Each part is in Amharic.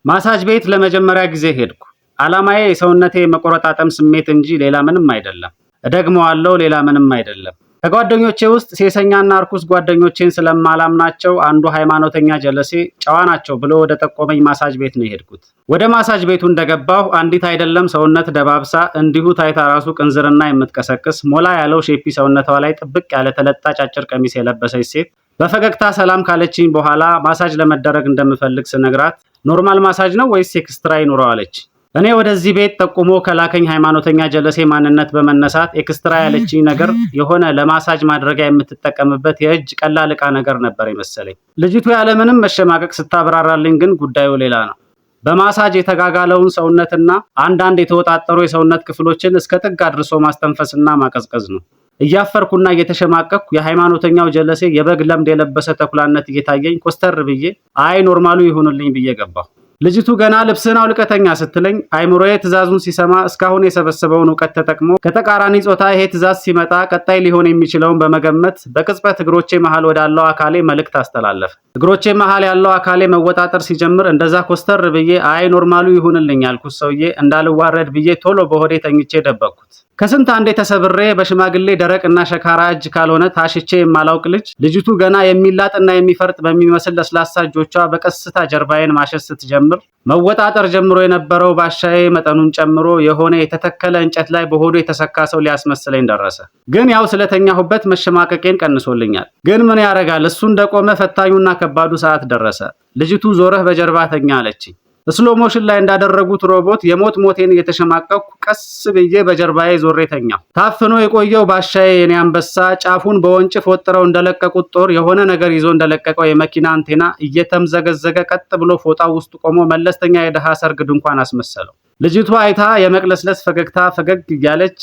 ማሳጅ ቤት ለመጀመሪያ ጊዜ ሄድኩ። ዓላማዬ የሰውነቴ የመቆረጣጠም ስሜት እንጂ ሌላ ምንም አይደለም። እደግመዋለሁ፣ ሌላ ምንም አይደለም። ከጓደኞቼ ውስጥ ሴሰኛና እርኩስ ጓደኞቼን ስለማላምናቸው አንዱ ሃይማኖተኛ ጀለሴ ጨዋ ናቸው ብሎ ወደ ጠቆመኝ ማሳጅ ቤት ነው የሄድኩት። ወደ ማሳጅ ቤቱ እንደገባሁ አንዲት አይደለም ሰውነት ደባብሳ እንዲሁ ታይታ ራሱ ቅንዝርና የምትቀሰቅስ፣ ሞላ ያለው shapey ሰውነቷ ላይ ጥብቅ ያለ ተለጣጭ አጭር ቀሚስ የለበሰች ሴት በፈገግታ ሰላም ካለችኝ በኋላ ማሳጅ ለመደረግ እንደምፈልግ ስነግራት "Normal massage ነው ወይስ extra ይኑረው?" አለች። እኔ ወደዚህ ቤት ጠቁሞ ከላከኝ ሃይማኖተኛ ጀለሴ ማንነት በመነሳት extra ያለችኝ ነገር የሆነ ለማሳጅ ማድረጊያ የምትጠቀምበት የእጅ ቀላል ዕቃ ነገር ነበር የመሰለኝ። ልጅቱ ያለምንም መሸማቀቅ ስታብራራልኝ ግን ጉዳዩ ሌላ ነው። በማሳጅ የተጋጋለውን ሰውነትና አንዳንድ የተወጣጠሩ የሰውነት ክፍሎችን እስከ ጥግ አድርሶ ማስተንፈስና ማቀዝቀዝ ነው። እያፈርኩና እየተሸማቀቅኩ የሃይማኖተኛው ጀለሴ የበግ ለምድ የለበሰ ተኩላነት እየታየኝ ኮስተር ብዬ "አይ፣ normal ኡ ይሁንልኝ" ብዬ ገባሁ። ልጅቱ ገና "ልብስህን አውልቀህ ተኛ" ስትለኝ አይምሮዬ ትዕዛዙን ሲሰማ እስካሁን የሰበሰበውን እውቀት ተጠቅሞ ከተቃራኒ ጾታ ይሄ ትዕዛዝ ሲመጣ ቀጣይ ሊሆን የሚችለውን በመገመት በቅጽበት እግሮቼ መሃል ወዳለው አካሌ መልእክት አስተላለፈ። እግሮቼ መሃል ያለው አካሌ መወጣጠር ሲጀምር እንደዛ ኮስተር ብዬ "አይ፣ normal ኡ ይሁንልኝ" ያልኩት ሰውዬ እንዳልዋረድ ብዬ ቶሎ በሆዴ ተኝቼ ደበቅኩት። ከስንት አንዴ ተሰብሬ በሽማግሌ ደረቅና ሸካራ እጅ ካልሆነ ታሽቼ የማላውቅ ልጅ፣ ልጅቱ ገና የሚላጥና የሚፈርጥ በሚመስል ለስላሳ እጆቿ በቀስታ ጀርባዬን ማሸት ስትጀምር መወጣጠር ጀምሮ የነበረው ባሻዬ መጠኑን ጨምሮ የሆነ የተተከለ እንጨት ላይ በሆዱ የተሰካ ሰው ሊያስመስለኝ ደረሰ። ግን ያው ስለተኛሁበት መሸማቀቄን ቀንሶልኛል። ግን ምን ያደርጋል፣ እሱ እንደቆመ ፈታኙና ከባዱ ሰዓት ደረሰ። ልጅቱ "ዞረህ በጀርባ ተኛ" አለችኝ። Slow motion ላይ እንዳደረጉት ሮቦት የሞት ሞቴን እየተሸማቀቅኩ ቀስ ብዬ በጀርባዬ ዞሬ ተኛሁ። ታፍኖ የቆየው ባሻዬ የኔ አንበሳ ጫፉን በወንጭፍ ወጥረው እንደለቀቁት ጦር፣ የሆነ ነገር ይዞ እንደለቀቀው የመኪና አንቴና እየተምዘገዘገ ቀጥ ብሎ ፎጣው ውስጥ ቆሞ መለስተኛ የድሃ ሰርግ ድንኳን አስመሰለው። ልጅቷ አይታ የመቅለስለስ ፈገግታ ፈገግ እያለች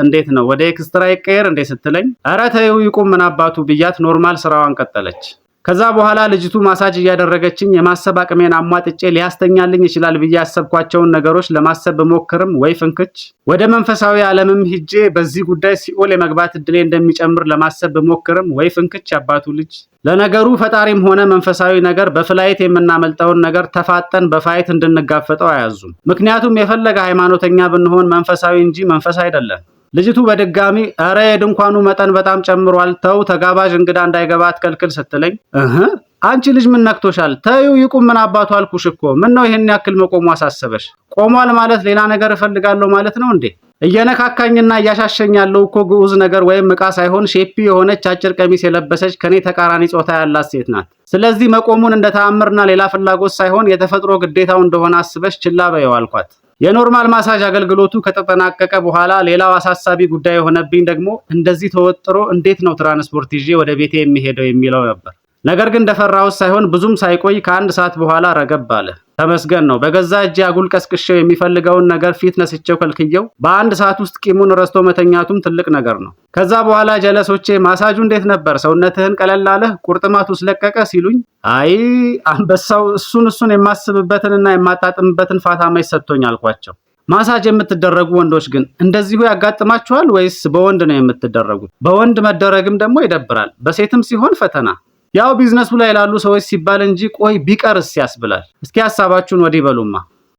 "እንዴት ነው፣ ወደ extra ይቀየር እንዴ?" ስትለኝ "ኧረ ተይው ይቁም፣ ምን አባቱ" ብያት normal ስራዋን ቀጠለች። ከዛ በኋላ ልጅቱ ማሳጅ እያደረገችኝ የማሰብ አቅሜን አሟጥጬ ሊያስተኛልኝ ይችላል ብዬ ያሰብኳቸውን ነገሮች ለማሰብ ብሞክርም ወይ ፍንክች። ወደ መንፈሳዊ ዓለምም ሂጄ በዚህ ጉዳይ ሲኦል የመግባት እድሌ እንደሚጨምር ለማሰብ ብሞክርም ወይ ፍንክች አባቱ ልጅ። ለነገሩ ፈጣሪም ሆነ መንፈሳዊ ነገር በ flight የምናመልጠውን ነገር ተፋጠን በ fight እንድንጋፈጠው አያዙም። ምክንያቱም የፈለገ ሃይማኖተኛ ብንሆን መንፈሳዊ እንጂ መንፈስ አይደለም። ልጅቱ በድጋሚ "እረ የድንኳኑ መጠን በጣም ጨምሯል፣ ተው፣ ተጋባዥ እንግዳ እንዳይገባ አትከልክል" ስትለኝ "እህ፣ አንቺ ልጅ ምን ነክቶሻል? ተይው ይቁም፣ ምን አባቱ፣ አልኩሽ እኮ። ምን ነው ይሄን ያክል መቆሙ አሳሰበሽ? ቆሟል ማለት ሌላ ነገር እፈልጋለሁ ማለት ነው እንዴ? እየነካካኝና እያሻሸኝ ያለው እኮ ግዑዝ ነገር ወይም ዕቃ ሳይሆን shapey የሆነች አጭር ቀሚስ የለበሰች ከኔ ተቃራኒ ጾታ ያላት ሴት ናት። ስለዚህ መቆሙን እንደ ተአምርና ሌላ ፍላጎት ሳይሆን የተፈጥሮ ግዴታው እንደሆነ አስበሽ ችላ በይው" አልኳት። የ normal massage አገልግሎቱ ከተጠናቀቀ በኋላ ሌላው አሳሳቢ ጉዳይ የሆነብኝ ደግሞ እንደዚህ ተወጥሮ እንዴት ነው ትራንስፖርት ይዤ ወደ ቤቴ የሚሄደው የሚለው ነበር። ነገር ግን እንደፈራሁት ሳይሆን ብዙም ሳይቆይ ከአንድ ሰዓት በኋላ ረገብ አለ። ተመስገን ነው። በገዛ እጄ አጉል ቀስቅሼው የሚፈልገውን ነገር ፊት ነስቼው ከልክየው በአንድ ሰዓት ውስጥ ቂሙን ረስቶ መተኛቱም ትልቅ ነገር ነው። ከዛ በኋላ ጀለሶቼ "ማሳጁ እንዴት ነበር? ሰውነትህን ቀለል አለህ? ቁርጥማቱስ ለቀቀ?" ሲሉኝ "አይ አንበሳው፣ እሱን እሱን የማስብበትንና የማጣጥምበትን ፋታ መች ሰጥቶኝ" አልኳቸው። ማሳጅ የምትደረጉ ወንዶች ግን እንደዚሁ ያጋጥማችኋል ወይስ በወንድ ነው የምትደረጉት? በወንድ መደረግም ደግሞ ይደብራል። በሴትም ሲሆን ፈተና። ያው ቢዝነሱ ላይ ላሉ ሰዎች ሲባል እንጂ ቆይ ቢቀርስ ያስብላል። እስኪ ሀሳባችሁን ወዲህ በሉማ።